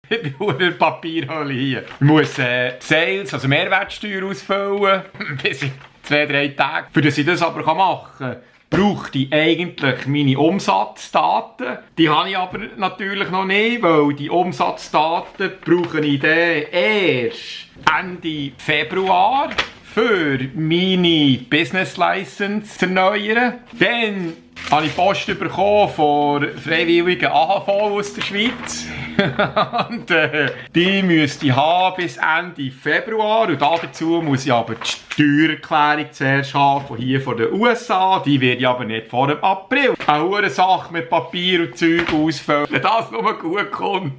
Ich bin eine Papierhölle hier. Ich muss Sales, also Mehrwertsteuer ausfüllen, bis in 2-3 Tagen. Für das ich das aber machen kann, brauchte ich eigentlich meine Umsatzdaten. Die habe ich aber natürlich noch nicht, weil die Umsatzdaten brauche ich dann erst Ende Februar für meine Business License zu erneuern. Dann habe ich Post bekommen von freiwilligen AHV aus der Schweiz. Und die müsste ich haben bis Ende Februar. Und dazu muss ich aber die Steuererklärung zuerst haben, von hier von den USA. Die werde ich aber nicht vor dem April. Eine hohe Sache mit Papier und Zeug ausfüllen, wenn das nur gut kommt.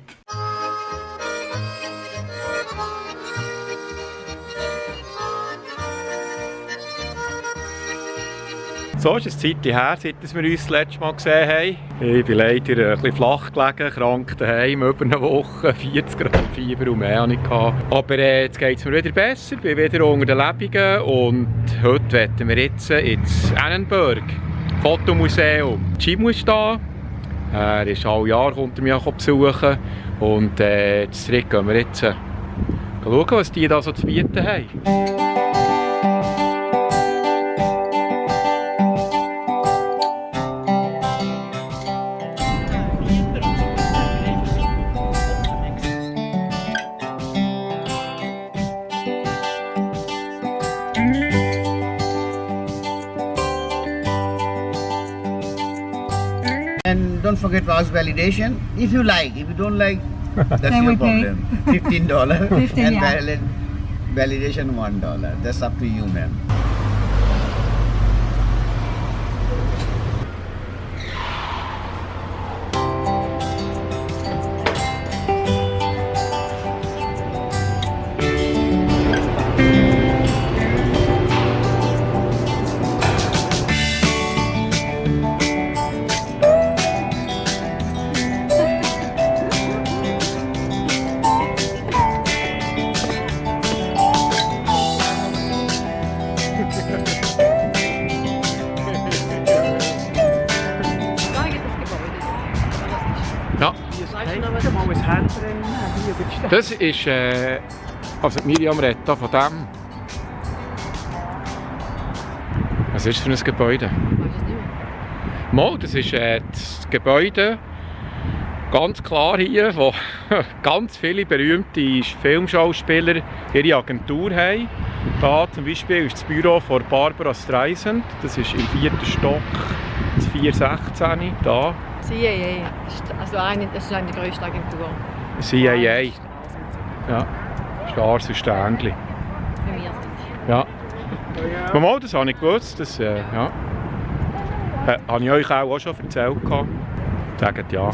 So ist es Zeit her, seit wir uns das letzte Mal gesehen haben. Ich bin leider ein bisschen flach gelegen, krank daheim, über eine Woche, 40 Grad Fieber und mehr hatte ich. Aber jetzt geht es mir wieder besser, ich bin wieder unter den Lebenden und heute wollen wir jetzt ins Annenberg Fotomuseum. Jim ist da, er ist alle Jahre, kommt er mich auch besuchen und zu dritt gehen wir jetzt schauen, was die da so zu bieten haben. And don't forget Rouse validation. If you like, if you don't like, that's your problem. $15. 15, and yeah. Validation $1. That's up to you, ma'am. Ja. Das ist, also Miriam redet da von dem. Was ist das für ein Gebäude? Mal, das ist das Gebäude, ganz klar hier, wo ganz viele berühmte Filmschauspieler ihre Agentur haben. Da zum Beispiel ist das Büro von Barbara Streisand, das ist im 4. Stock, das 416, da. CIA, also das ist eine der grössten Agenturen. CIA. Ja, Stars und Sternchen. Ja. Mal, das habe ich gewusst. Das, ja. Habe ich euch auch schon erzählt. Sagt ja.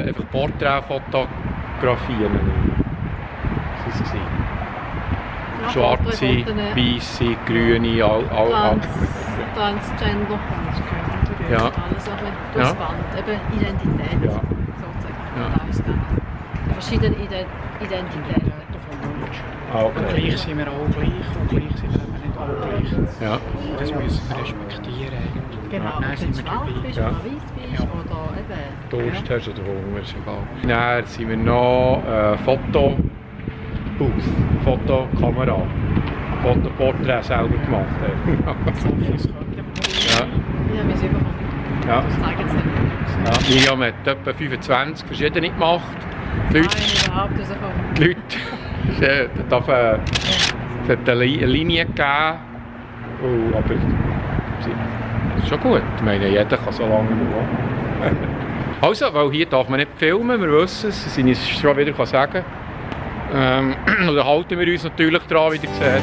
Einfach Porträtfotografien. Was war das? Schwarze, weiße, grüne, Transgender. Ja. Alles ein bisschen durchs Band. Eben Identität, Ja. sozusagen. Ja. Verschiedene Identitäten. Ah, okay. Und gleich sind wir auch gleich und gleich sind wir eben nicht alle gleich. Ja. Das müssen wir respektieren eigentlich. Genau, Dann ob sind du wir schwarz dabei. bist Ja. oder weiß bist oder eben... Durst hast oder Hunger, ist egal. Dann sind wir noch Fotokamera. Fotoporträt selber gemacht. So viel könnte man Ja. Ja, wir sind überhaupt nicht. Ja. Das sagen sie nicht. Ja. Miriam hat etwa 25 verschiedene gemacht. Die Leute, Nein, überhaupt rauskommen. die Leute es hat eine Linie gegeben. Oh, aber das ist schon gut. Ich meine, jeder kann so lange machen. Also, weil hier darf man nicht filmen, wir wissen es, dass ich es schon wieder sagen kann. Da halten wir uns natürlich dran, wie ihr seht.